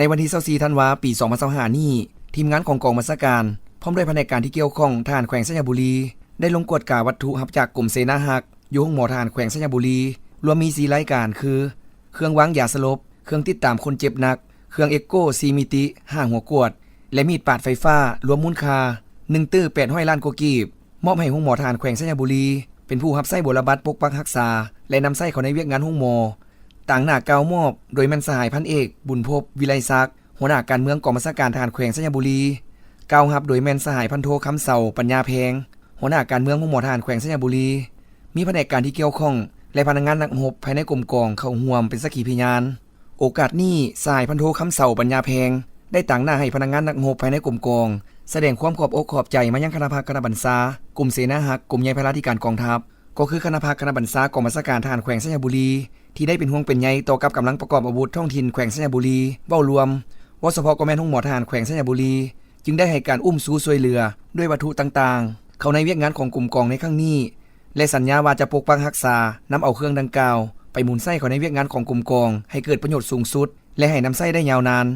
ໃນວັນທີຊາວສີ່ທັນວາ ປີສອງພັນຊາວຫ້ານີ້, ທີມງານຂອງກອງບັນຊາການ ພ້ອມດ້ວຍພະແນກການທີ່ກ່ຽວຂ້ອງ ທະຫານແຂວງໄຊຍະບູລີ ໄດ້ລົງກວດກາວັດຖຸຮັບຈາກກົມເສນາຮັກ ຢູ່ໂຮງໝໍທະຫານແຂວງໄຊຍະບູລີ ລວມມີສີ່ລາຍການຄື ເຄື່ອງວາງຢາສະຫຼົບ, ເຄື່ອງຕິດຕາມຄົນເຈັບໜັກ, ເຄື່ອງເອັກໂກສີ່ມິຕິ ຫ້າຫົວກວດ ແລະ ມີດປາດໄຟຟ້າ ລວມມູນຄ່າໜຶ່ງຕື້ແປດຮ້ອຍລ້ານກວ່າກີບ ມອບໃຫ້ໂຮງໝໍທະຫານແຂວງໄຊຍະບູລີ ເປັນຜູ້ຮັບໃຊ້ບົວລະບັດປົກປັກຮັກສາ ແລະ ນຳໃຊ້ເຂົ້າໃນວຽກງານໂຮງໝໍ. ຕາງໜ້າກ່າວມອບໂດຍແມ່ນສະຫາຍພັນເອກ ບຸນພົບ ວິໄລສັກ ຫົວໜ້າການເມືອງກອງບັນຊາການທະຫານແຂວງໄຊຍະບູລີ, ກ່າວຮັບໂດຍແມ່ນສະຫາຍພັນໂທ ຄຳເສົາ ປັນຍາແພງ ຫົວໜ້າການເມືອງໂຮງໝໍທະຫານແຂວງໄຊຍະບູລີ, ມີພະແນກການທີ່ກ່ຽວຂ້ອງ ແລະ ພະນັກງານນັກຮົບພາຍໃນກົມກອງເຂົ້າຮ່ວມເປັນສັກຂີພະຍານ. ໂອກາດນີ້, ສະຫາຍພັນໂທ ຄຳເສົາ ປັນຍາແພງ ໄດ້ຕາງໜ້າໃຫ້ພະນັກງານນັກຮົບພາຍໃນກົມກອງ ສະແດງຄວາມຂອບອົກຂອບໃຈມາຍັງຄະນະພັກຄະນະບັນຊາ ກົມເສນາຮັກ ກົມໃຫຍ່ພະລາທິການກອງທັບ ກໍຄືຄະນະພັກຄະນະບັນຊາກອງບັນຊາການທະຫານແຂວງໄຊຍະບູລີ ທີ່ໄດ້ເປັນຫ່ວງເປັນໃຍຕໍ່ກັບກຳລັງປະກອບອາວຸດທ້ອງຖິ່ນແຂວງໄຊຍະບູລີ ເວົ້າລວມ, ເວົ້າສະເພາະກໍແມ່ນໂຮງໝໍທະຫານແຂວງໄຊຍະບູລີ ຈຶ່ງໄດ້ໃຫ້ການອຸ້ມຊູຊ່ວຍເຫຼືອດ້ວຍວັດຖຸຕ່າງໆ ເຂົ້າໃນວຽກງານຂອງກົມກອງໃນຄັ້ງນີ້ ແລະ ສັນຍາວ່າຈະປົກປັກຮັກສາ, ນຳເອົາເຄື່ອງດັ່ງກ່າວໄປໝູນໃຊ້ເຂົ້າໃນວຽກງານຂອງກົມກອງໃຫ້ເກີດປະໂຫຍດສູງສຸດ ແລະ ໃຫ້ນຳໃຊ້ໄດ້ຍາວນານ.